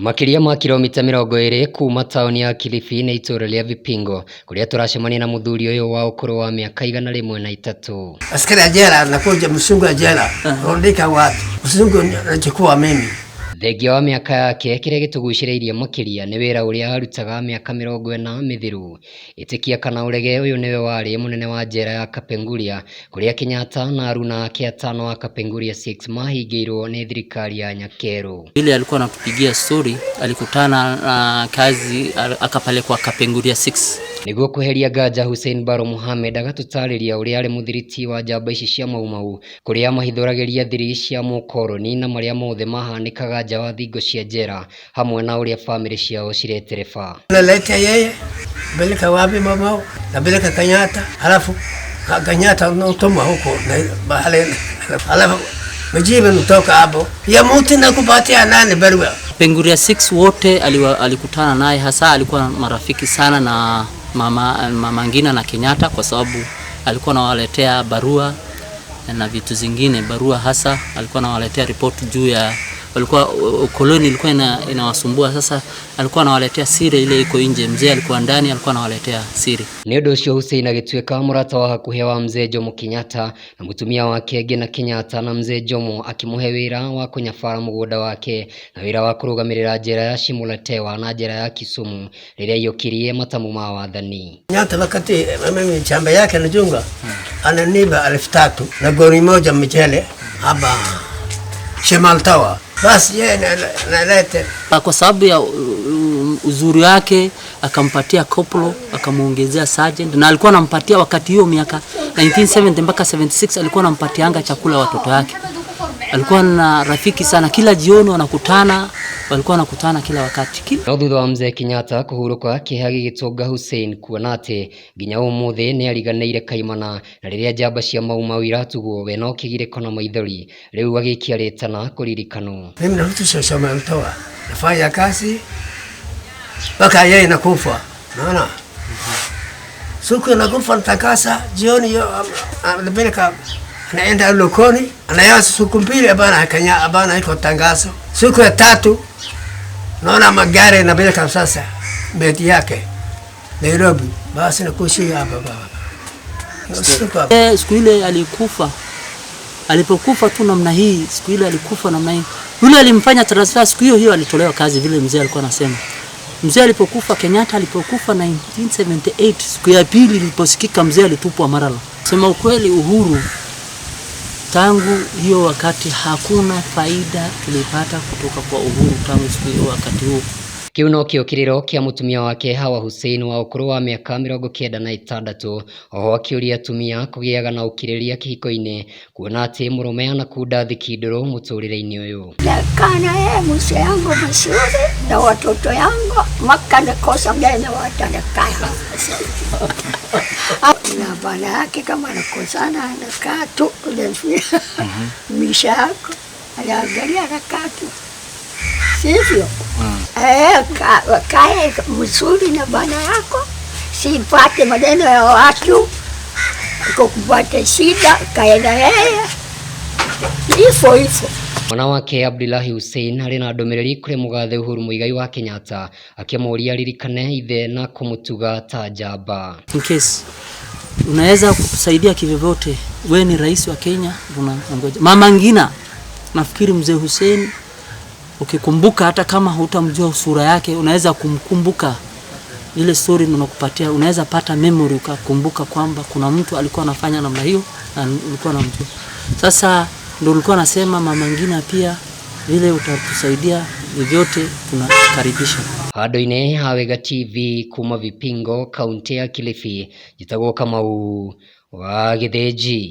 Makĩria ma kilomita 20 kuma taũni ya Kilifi nĩ itũũra rĩa Vipingo kũrĩa tũracemania na mũthuri ũyũ wa ũkũrũ wa mĩaka 103. Askari ya jela anakuja, mzungu ya jela rundika watu, mzungu anachukua mimi. Thengia wa mĩaka yake, kĩrĩa gĩtũgucĩrĩirie makĩria nĩ wĩra ũrĩa arutaga mĩaka 40 mĩthiru. Ĩtĩkia kana ũrege, ũyũ nĩwe warĩ mũnene wa njera ya Kapenguria kũrĩa Kenyatta na aruna ake atano a Kapenguria 6 mahingĩirwo nĩ thirikari ya Nyakerũ. Vile alikuwa anatupigia story, alikutana na kazi akapelekwa Kapenguria 6. Nĩguo kweheria nganja, Hussein Baro Mohamed agatũtarĩria ũrĩa arĩ mũthiriti wa njamba ici cia Mau Mau kũrĩa mahithũragĩria thiri cia mũkoroni na marĩa mothe mahanĩkaga nja wa thingo cia njera hamwe na ũrĩa bamĩrĩ ciao ciretereba. Naleta yeye peleka wapi mama, napeleka Kenyatta, halafu Kenyatta natuma huko na bahali, halafu majibu natoka hapo ya mtu nakupatia nani barua. Kapenguria 6 wote alikutana naye, hasa alikuwa marafiki sana na mama Ngina na Kenyatta kwa sababu alikuwa anawaletea barua na vitu zingine, barua hasa alikuwa anawaletea ripoti juu ya walikuwa ukoloni ilikuwa inawasumbua. Sasa alikuwa anawaletea siri ile iko nje, mzee alikuwa ndani, alikuwa anawaletea siri. Nĩ ũndũ ũcio Hussein agĩtuĩka mũrata wa hakuhĩ wa mzee Jomo Kenyatta na mũtumia wake Ngina Kenyatta, na mzee Jomo akĩmũhe wĩra wa kũnyabara mũgũnda wake na wĩra wa kũrũgamĩrĩra njera ya Shimo la Tewa na njera ya Kisumu rĩrĩa aiyũkirie matamu ma wathani. Kenyatta wakati mimi shamba yake nachunga, ananipa 3000 na gori moja mchele hapa Shimo la Tewa. Basi yeye nalete Kwa sababu ya uzuri wake akampatia koplo, akamuongezea sergeant, na alikuwa anampatia wakati hiyo miaka 1970 mpaka 76 alikuwa anampatianga chakula watoto wake. Alikuwa na rafiki sana, kila jioni wanakutana, walikuwa wanakutana kila wakati. No thutha wa mzee Kenyatta kũhurũka, kĩeha gĩgĩtũnga Hussein kuona atĩ nginya ũmũthĩ nĩ ariganĩire kaimana, na rĩrĩa njamba cia Mau Mau iratugwo we no kĩgirĩko na maithori, rĩu agĩikia rĩtana kũririkanwo. Mimi narudi Shimo la Tewa, nafanya kazi mpaka yeye nakufa, naona siku nakufa natakasa jioni hiyo anapeleka anaenda Likoni, anaanza siku mbili bana Kenya bana iko tangazo. Siku ya tatu naona magari napeleka sasa beti yake Nairobi, basi nakushia hapa baba. Siku hapa. Siku ile alikufa, alipokufa tu namna hii, siku ile alikufa namna hii, yule alimfanya transfer siku hiyo hiyo alitolewa kazi, vile mzee alikuwa anasema. Mzee alipokufa, Kenyatta alipokufa 1978, siku ya pili iliposikika mzee alitupwa Maralal. Sema ukweli, Uhuru tangu hiyo wakati hakuna faida tulipata kutoka kwa Uhuru tangu siku hiyo wakati huo. Kĩu nokĩo kĩrĩro kĩa mũtumia wake Hawa Hussein wa ũkũrũ wa mĩaka 96, oho akĩũria atumia kũgĩaga na ũkirĩrĩria kĩhiko-inĩ kuona atĩ mũrũme anakunda thiki ndũrũ mũtũrĩre-inĩ ũyũ. Nakaa na yeye mzee yangu mzuri na watoto yangu mpaka nakosa mbele watanakaa na bwana yake kama anakosana anakaa tu misha yako anaangalia anakaa tu, sivyo? Kae mzuri na bwana yako, sipate maneno ya watu kukupata shida, kae na yeye hivyo hivyo. Mwana wake Abdullahi Hussein arĩ na ndũmĩrĩri kũrĩ mũgathe Uhuru Muigai wa Kenyatta akĩmũũria aririkane ithe na kũmũtuga ta njamba. In case unaweza kutusaidia kivyovyote, we ni rais wa Kenya, tunangoja. Mama Ngina, nafikiri mzee Hussein ukikumbuka, hata kama hutamjua sura yake, unaweza kumkumbuka ile story ninakupatia, unaweza pata memory ukakumbuka kwamba kuna mtu alikuwa anafanya namna hiyo na ulikuwa unamjua. Sasa ndio ulikuwa nasema Mama Ngina pia vile utatusaidia vyovyote, tunakaribisha. Handũ-inĩ ha Wega TV kuma Vipingo kaunti ya Kilifi, njĩtagwo Kamau wa Gĩthĩnji.